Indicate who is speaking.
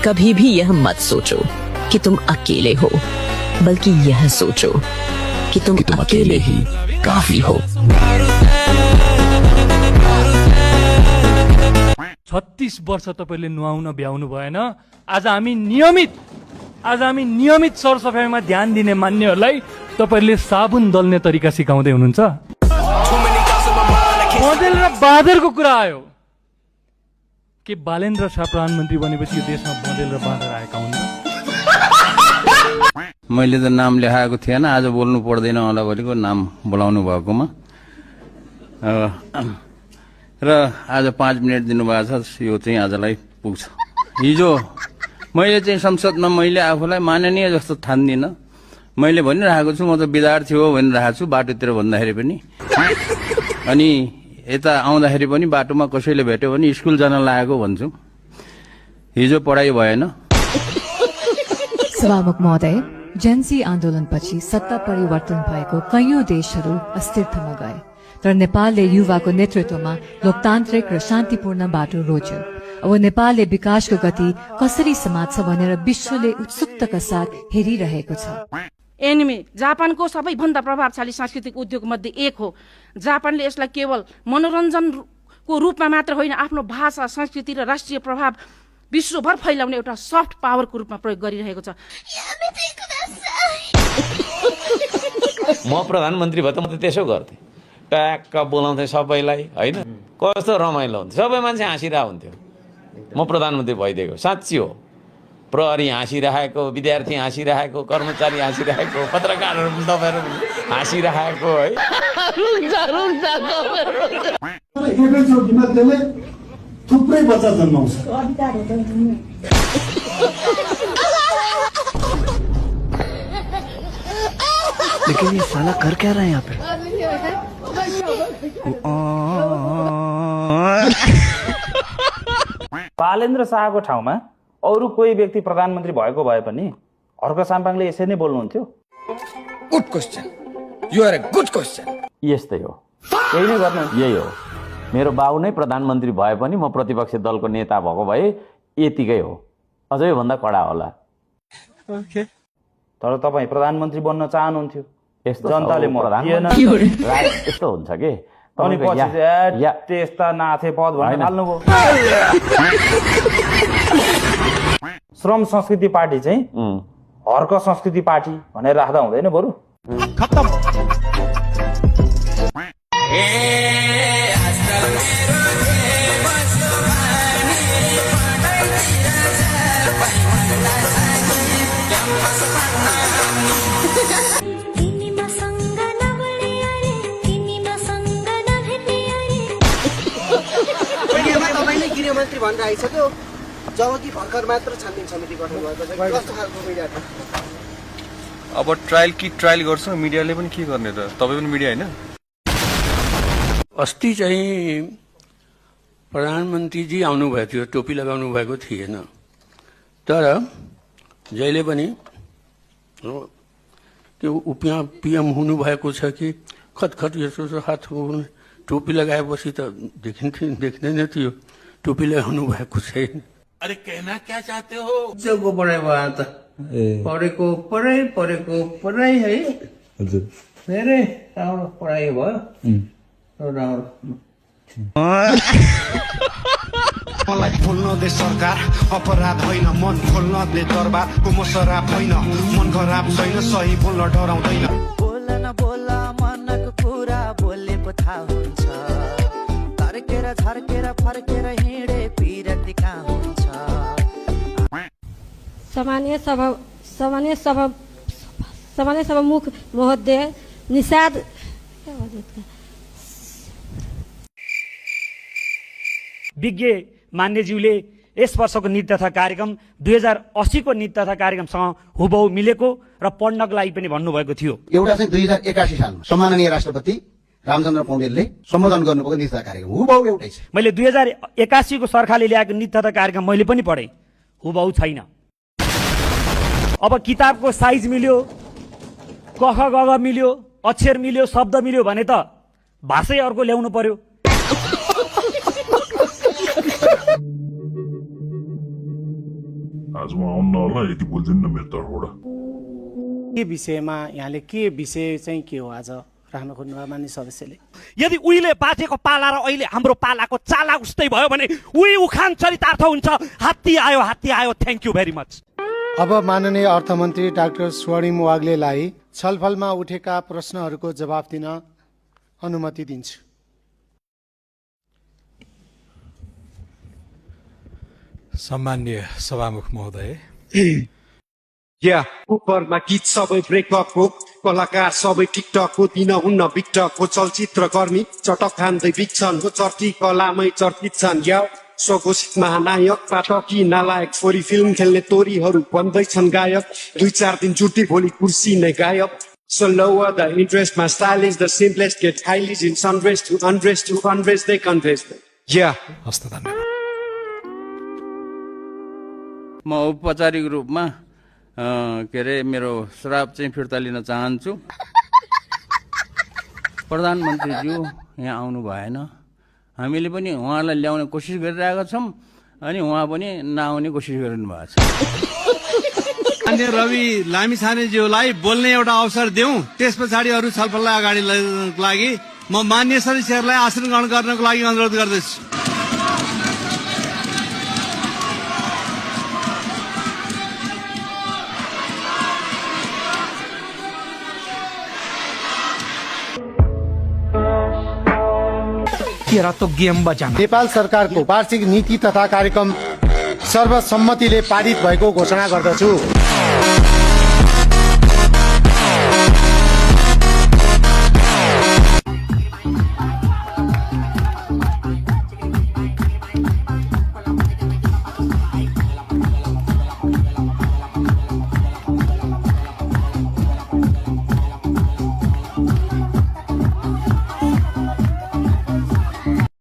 Speaker 1: कभी भी यह मत सोचो कि तुम अकेले हो, बल्कि यह सोचो कि तुम अकेले ही काफी हो।
Speaker 2: 36 वर्ष तपाईले नुहाउन भ्याउनु भएन। आज हामी नियमित सरसफाइमा ध्यान दिने मान्यहरूलाई तपाईले साबुन दल्ने तरिका सिकाउँदै हुनुहुन्छ। बँदेल र बाँदरको कुरा आयो के बालेन्द्र शाह प्रधानमन्त्री बनेपछि यो देशमा बँदेल र बाँदर आएका हुन्?
Speaker 3: मैले त नाम लेखाएको थिएन, आज बोल्नु पर्दैन होला भनेको नाम बोलाउनु भएकोमा। र आज 5 मिनट दिनुभएको छ, यो चाहिँ आजलाई पुग्छ। हिजो मैले चाहिँ संसदमा मैले आफूलाई माननीय जस्तो ठान्दिनँ। मैले भनिरहेको छु म त विद्यार्थी हो भनिरहेको छु बाटोतिर भन्दाखेरि पनि। अनि यता आउँदाखेरि पनि बाटोमा कसैले भेट्यो भने स्कुल जान लागेको भन्छु। हिजो पढाइ भएन।
Speaker 4: सभामुख महोदय, जेन्सी आन्दोलनपछि सत्ता परिवर्तन भएको कैयौं देशहरू अस्थिरतामा गए, तर नेपालले युवाको नेतृत्वमा लोकतान्त्रिक र शान्तिपूर्ण बाटो रोज्यो। अब नेपालले विकासको गति कसरी समात्छ भनेर विश्वले उत्सुकताका साथ हेरिरहेको छ।
Speaker 5: एनिमे जापानको सबैभन्दा प्रभावशाली सांस्कृतिक उद्योग मध्ये एक हो। जापानले यसलाई केवल मनोरञ्जनको रूपमा मात्र होइन, आफ्नो भाषा, संस्कृति र राष्ट्रिय प्रभाव विश्वभर फैलाउने एउटा सफ्ट पावरको रूपमा प्रयोग गरिरहेको छ।
Speaker 6: म प्रधानमन्त्री भए त म त त्यसो गर्थे, ट्याक्क बोलाउँथे सबैलाई, होइन कस्तो रमाइलो हुन्थ्यो, सबै मान्छे हाँसिरहेको हुन्थ्यो। म प्रधानमन्त्री भइदिएको साँच्ची हो। प्रहरी हाँसिरहेको, विद्यार्थी हाँसिरहेको, कर्मचारी हाँसिरहेको, पत्रकारहरू तपाईँहरू हाँसिरहेको है।
Speaker 7: थुप्रै बच्चा जन्माउँछ।
Speaker 8: लेकिन ये साला कर क्या रहा है यहाँ पे?
Speaker 9: बालेन्द्र शाहको ठाउँमा अरू कोही व्यक्ति प्रधानमन्त्री भएको भए पनि हर्क साम्पाङले यसरी नै बोल्नुहुन्थ्यो।
Speaker 8: Good question, you are a good question.
Speaker 6: यस्तै हो, यही नै गर्नु, यही हो। मेरो बाउ नै प्रधानमन्त्री भए पनि म प्रतिपक्ष दलको नेता भएको भए यतिकै हो, अझै भन्दा कडा होला।
Speaker 9: तर तपाईँ प्रधानमन्त्री बन्न चाहनुहुन्थ्यो, जनताले यस्तो हुन्छ कि त्यस्ता नाथे पद भनेर हाल्नुभयो। श्रम संस्कृति पार्टी चाहिँ हर्क संस्कृति पार्टी भनेर राख्दा हुँदैन बरु? खत्तम।
Speaker 8: गृहमन्त्री भनेर आइसक्यो, जबकि भर्खर मात्र छानबिन समिति गठन भएको छ। कस्तो खालको मिडिया?
Speaker 10: अब ट्रायल गर्छ, मिडियाले पनि के गर्ने त? तपाईँ पनि मिडिया होइन?
Speaker 11: अस्ति चाहिँ प्रधानमन्त्रीजी आउनुभएको थियो, टोपी लगाउनु भएको थिएन, तर जहिले पनि त्यो यहाँ पिएम हुनुभएको छ कि खतखत यसो हात टोपी लगाएपछि त देखिँदैन थियो, टोपी लगाउनु भएको छैन।
Speaker 7: अरे कहना क्या चाहते हो?
Speaker 8: को पढाइ भयो त? पढेको पढाइ है। हजुर, धेरै राम्रो पढाइ भयो।
Speaker 7: मलाई खोल्न दे सरकार, अपराध होइन मन खोल्न दे दरबार। म शराब होइन, मन खराब छैन, सही बोल्न डराउँदैन।
Speaker 12: बोल न बोल मनको कुरा बोले पो थाहा हुन्छ, तर्केर झर्केर फर्केर हिँडे पिरती कहाँ हुन्छ।
Speaker 13: सामान्य सभामुख महोदय निषाद
Speaker 14: विज्ञ मान्यज्यूले यस वर्षको नीति तथा कार्यक्रम 2080 को नीति तथा कार्यक्रमसँग हुबहु मिलेको र पढ्नको लागि पनि भन्नुभएको थियो।
Speaker 8: एउटा चाहिँ 2081 सालमा सम्माननीय राष्ट्रपति रामचन्द्र पौडेलले सम्बोधन गर्नुभएको नीति तथा कार्यक्रम हुबहु एउटै छ।
Speaker 14: मैले 2081 को सरकारले ल्याएको नीति तथा कार्यक्रम मैले पनि पढेँ, हुबहु छैन। अब किताबको साइज मिल्यो, कख गग मिल्यो, अक्षर मिल्यो, शब्द मिल्यो भने त भाषै अर्को ल्याउनु पर्यो।
Speaker 15: आज म आउन्न होला यति बोल्दिन न मेरो तर्फबाट
Speaker 16: के विषयमा यहाँले के विषय चाहिँ के हो आज राख्न खोज्नुभयो मान्य सदस्यले?
Speaker 14: यदि उहिले बाजेको पाला र अहिले हाम्रो पालाको चाला उस्तै भयो भने उही उखान चरितार्थ हुन्छ, हात्ती आयो। Thank you very much.
Speaker 16: अब माननीय अर्थमन्त्री डाक्टर स्वर्णिम वाग्लेलाई छलफलमा उठेका प्रश्नहरूको जवाफ दिन अनुमति दिन्छु।
Speaker 17: सम्मान्य सभामुख महोदय,
Speaker 7: उपरमा गीत सबै ब्रेकअप हो, कलाकार सबै टिकटक हो, दिन हुन्न बिकटक हो, चलचित्र कर्मी चटक खान्दै बिक्छन् हो, चर्की कलामै चर्चित छन्। या स्वघोषित महानायक पाठकी नालायक फोरी फिल्म खेल्ने तोरीहरू बन्दैछन् गायक, 2-4 दिन जुटी भोलि कुर्सी नै गायब। So lower the interest, my style is the simplest, get highly in sunrest to unrest they confess.
Speaker 17: हस्त धन्यवाद।
Speaker 3: म औपचारिक रूपमा के अरे मेरो श्राप चाहिँ फिर्ता लिन चाहन्छु। प्रधानमन्त्रीज्यू यहाँ आउनु भएन, हामीले पनि उहाँलाई ल्याउने कोसिस गरिरहेका छौँ अनि उहाँ पनि नआउने कोसिस गरिनु भएको छ।
Speaker 18: मान्य रवि लामिछानेज्यूलाई बोल्ने एउटा अवसर देऊ, त्यस पछाडि अरू छलफललाई अगाडि लैजानको लागि म मान्य सदस्यहरूलाई आसन ग्रहण गर्नको लागि अनुरोध गर्दछु।
Speaker 16: नेपाल सरकारको वार्षिक नीति तथा कार्यक्रम सर्वसम्मतिले पारित भएको घोषणा गर्दछु।